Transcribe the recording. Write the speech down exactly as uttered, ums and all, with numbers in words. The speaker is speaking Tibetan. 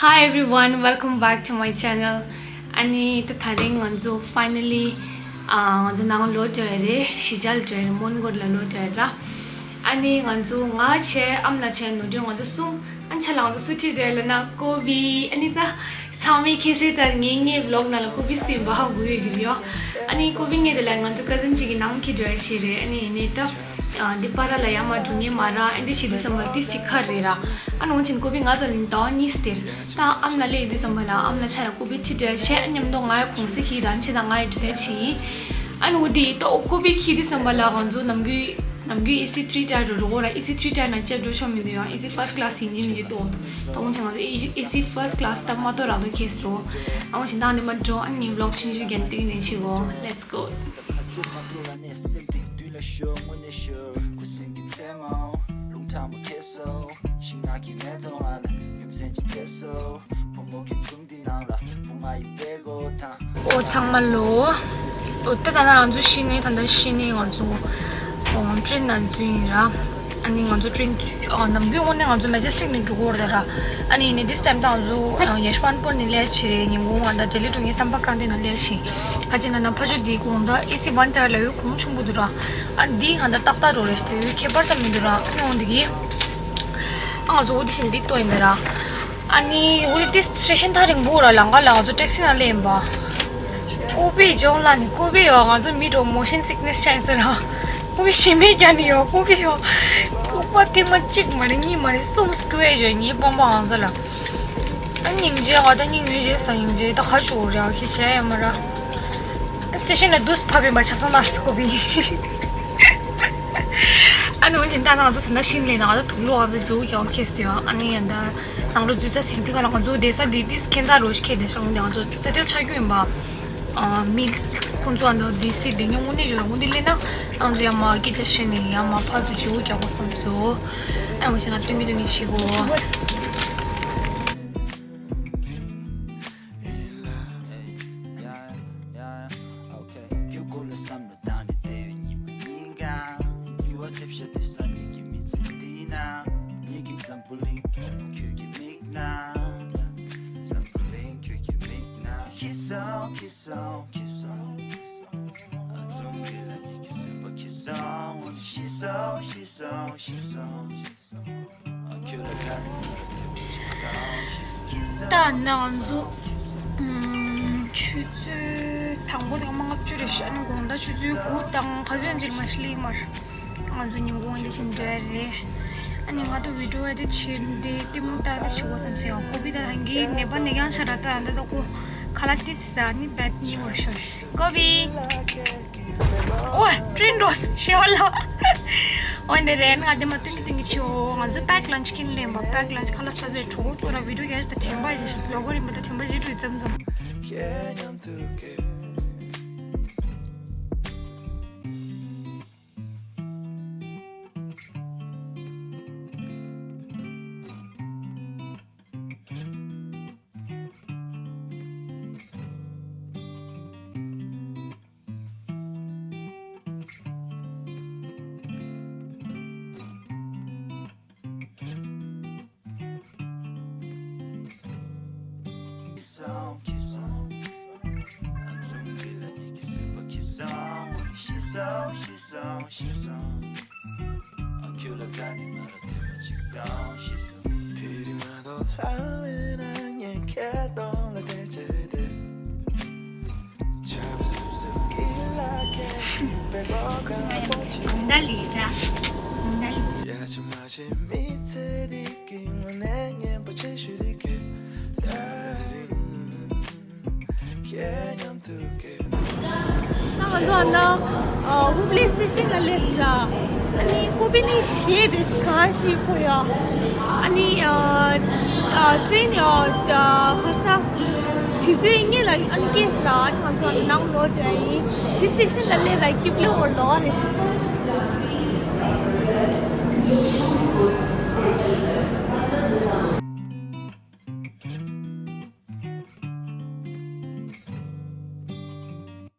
Hi everyone, welcome back to my channel. ཨ་ནི་ད་ད་རིང་ང་ཚོ་finally ཨ་ང་ཚོ་ནང་ལོག་འགྲོ་ཡ་རེད། གཞིས་ཆགས་ལ་འགྲོ་ཡ་རེད། མོན་གྷོ་ལ་ལོག་འགྲོ་ཡ་རེད། ཨ་ནི་ང་ཚོ་ང་བྱས་ཨ་མ་ལགས་བྱས་ནོར་སྒྲོན་ང་ཚོ་གསུམ། ཨ་ནི་ཆ་ལ་ང་ཚོ་སུ་ཁྲིད་འགྲོ་ཡ་ལབ་ན་ཀོ་བི། ཨ་ནི་ད་ཚང་མས་ཁྱེད་ཚོས་ད་ངའི་ངའི་vlog ནང་ལ་ཀོ་བི་སུ་ཡིན་པ་ཧ་གོ་ཡོད་ཀྱི་ཡོད། ཨ་ནི་ཀོ་བི་ངས་དེ་ལ་ང་ཚོ་cousin གཅིག་གི་ནང་འཁྱེར་འགྲོ་ཡ་ཞིག་རེད། ཨ་ནི་ཡིན་ནའི་ད་ཨ་འདི་པ་ར་ལ་ཡར་མར་འགྲོ་མཁན་མ་རག་ཨ་འདི་བྱེད་དུས་ཙམ་པ་ཏིས་གཅིག་ཁ་རེད་ར། ཨ་ནི་འོན་ཀྱང་ཀོ་བི་ང་ཚོ་ལ་ནི་ཟླ་བ་གཉིས་སྟེར། ད་ཨ་མ་ལགས་སླེབས་ཡོང་དུས་ཙམ་པ་ལ་ཨ་མ་ལགས་ཆ་ལ་ཀོ་བི་ཁྲིད་འགྲོ་ཡ་བྱས། ཨ་མཉམ་དུ་ང་ཡང་གུང་སེང་ཁྱེར་དང་ཆེ་དང་ང་ཡང་འགྲོ་ཡ་བྱས་ཡིན། ཨ་ནི་འོ་དེ་ཡིན་ད་ཀོ་བི་ཁྱེར་དུས་ཙམ་པ་ལ་ང་ཚོ་ནམ་རྒྱུན་ནམ་རྒྱུན་ཨེ་སི་three tier དུ་འགྲོ་དགོས་ར། ཨེ་སི་three tier ནང་བཅར་འགྲོ་ཆོག་མི་འདུག་ཡང་ཨེ་སི་first class ཡིན་གཅིག་མིན་གཅིག་གཏོགས་འདུག་ད་འོན་ཀྱང་ང་ཚོ་ཨེ་སི་first class ད་མ་གཏོགས་རག་འདུག་ཁེལ་སོང་། ཨ་འོན་ཀྱང་ད་འདི་མ་འགྲོ། ཨ་ནི་vlog ཆུང་ཆུང་རྒྱག་ནས་སྟོན་ནས་བྱེད་གོ། Let's go. འོ་ཚང་མ་ལོ། འོ་ད་ད་ལྟ་ང་ཚོ་གཞི་ནས་ད་ལྟ་གཞི་ནས་ང་ཚོ་ཨོ་ཊེན་ནང་འཛུལ་ཡིན་ར། ཨ་ནི་ང་ཚོ་ཊེན་ཨ་ནམ་རྒྱུན་དངོས་གནས་ང་ཚོ་Majestic ནས་འགྲོ་གི་ཡོད་རེད་ད་ར། ཨ་ནི་ཡིན་ནའི་this time ད་ང་ཚོ་ཨ་Yeshwanthpur ནས་སླེབས་བྱས་རེད། ཉིན་གུང་ང་ད་ལྡི་ལི་འགྲོ་མཁན་Sampark Krante ནང་སླེབས་བྱས། ག་ཅི་ན་ན་ཕ་ཇོ་འདི་དགོང་དག་ཨེ་སི་one tier ལ་ཡོད་གོང་ཆུང་པོ་འདུག་ར། ཨ་འདི་ང་ད་ཏག་ཏག་འགྲོ་རེད་ཞེས་དེ་ཡོད་ཁྱད་པར་ཙམ་མི་འདུག་ར། ཨ་ནི་འོ་འདི་གི་ཨ་ང་ཚོ་འོ་འདི་བཞིན་འདི་ལྟོས་ཡིན་པས་ར། ཨ་ནི་འོ་དེ་སི་ཊེ་ཤན་ཐག་རིང་པོ་ར། ལམ་ཁ་ལ་ང་ཚོ་ཊེག་སི་ནང་སླེབས་ཡིན་པ། ཀོ་བི་ཇོང་ལ་ནི་ཀོ་བི་ཡོད། ང་ཚོ་མི་འགྲོ་motion sickness ཆགས་ཡིན་ཟེར་ར། ཀོ་བི་ཞེ་མེད་རྒྱག་ནི་ཡོད། ཀོ་བི་ཡོད། ལྐུགས་པ་ཐེངས་མ་གཅིག་མ་རེད་གཉིས་མ་རེད་གསུམ་སྐྱུག་ཡས་བྱོས་ངའི་པང་པང་ཨང་རྩ་ལ། ཨ་སྙིང་རྗེ་ང་ད་སྙིང་རྗེ་ས་སྙིང་རྗེ་ད་ཁ་ཆུ་རེ་ཨ་ཁྱེད་བྱས་ཡ་མ་ར། ཨ་སི་ཊེ་ཤན་ལ་དུས་ཕབ་ཡིན་པ་ཆབ་གསང་ནག་སི་ཀོ་བི། ཨ་ནི་འོན་ཀྱང་ད་ང་ཚོ་ད་ལྟ་ཤིང་ལས་ན་ང་ཚོ་དུག་ལོག་ཨང་རྩ་ཇོ་ཡང་ཁེ་སི་ཡང་ཨ་ནི་ཡང་ད་ནང་ལོ་འཛུལ་ས་སེམས་ཐིག་ག་ལ་ང་ཚོ་བསྡད་ས་འདི་ཏིས་ཁྱད་མཚར་རོ་ཞིག་ཁྱེད་བསྡད་ས་འོན་ཀྱང་ང་ཚོ་སེ་ཊལ་ཆགས་རྒྱུ་ཡིན་པ། ཨ་མི་ཁོང་ཚོ་ཨ་ནི་ཌི་སི་བསྡད་མྱོང་དངོས་གནས་བརྗོད་ར་དངོས་འདི་སླེབས་ན་ང་ཚོ་ཡང་མ་སྐད་ཆ་བཤད་ནས་ཡང་མ་ཕར་ཚུར་བརྗེ་པོ་རྒྱག་དགོས་བསམ་སོང་། ཨ་འོན་ཀྱང་ང་སྟོན་གྱི་སྟོན་གྱི་བྱེད་དགོས། ད་ང་ཚོ་ཨམ་ཆུ་ཚོད་དང་པོ་དེ་སྔ་ལྔ་བཅུ་རེད་ཤག་ཨ་ནི་དགོང་དག་ཆུ་ཚོད་དགུ་དང་ག་ཚོད་ཡིན་ཅིག་མ་ཤི་ལི་མར་ང་ཚོ་ཉིན་གུང་འདི་བཞིན་འགྲོ་ཡ་རེད། ཨ་ནི་ང་ད་བི་ཌི་ཡོ་ཨེ་ཌིཊ་བྱེད་འདི་གཏི་མུག་ད་འདི་བྱེད་དགོས་བསམ་སོང་ཡང་ཀོ་བི་ད་ཧང་གི་ནད་པ་ནད་རྐྱང་ཆགས་ར། ད་ད་ད་ཀོ་ཁ་ལག་ཏི་ཟ་ནི་བད་ནི་བར་ཤོར་ཀོ་བི། ཨོ་ཊེན་འགྲོ་ཤེས་བ་ལ། ཨོ་འདི་རེད། ང་འདི་མ་སྟོན་གྱི་སྟོན་གྱི་ཆེའོ། ང་ཚོ་པེག་ལན་ཆི་ཁྱེར་ལེན་པ། པེག་ལན་ཆི་ཁ་ལག་ཟ་ཟེར་གྲོགས་པོ་ཐོ་ར་བི་ཌི་ཡོ་རྒྱག་ད་དྲན་པ་ཡིན་ཞིག་ལོ་གོ་རིམ་པ་ད་དྲན་པ་ཡིན་འགྲོ་ཙམ་ཙམ། གུང་ད་ལི་ར། གུང་ད་ལི། ད་ང་ཚོ་ཨ་ནི་ཨ་ཧུབ་ལི་སི་ཊེ་ཤན་ལ་སླེབས་ལ། ཨ་ནི་ཀོ་བི་ནི་གཞས་དེ་ག་ཞིག་གོ་ཡ། ཨ་ནི་ཨ་ཨ་ཊེན་ཡ་ཨ་ཁ་ས་དུས་ཚོད་ལྔ་ལ་ཨ་ནི་སྐྱེས་ལ། ཨ་ནི་ང་ཚོ་ཨ་ནི་ནང་ལོག་འགྲོ་ཡ་ཡིན། ལི་སི་ཊེ་ཤན་ལ་སླེབས་ལ་སྐྱིབས་ལེ་འོར་ལོག་རེད།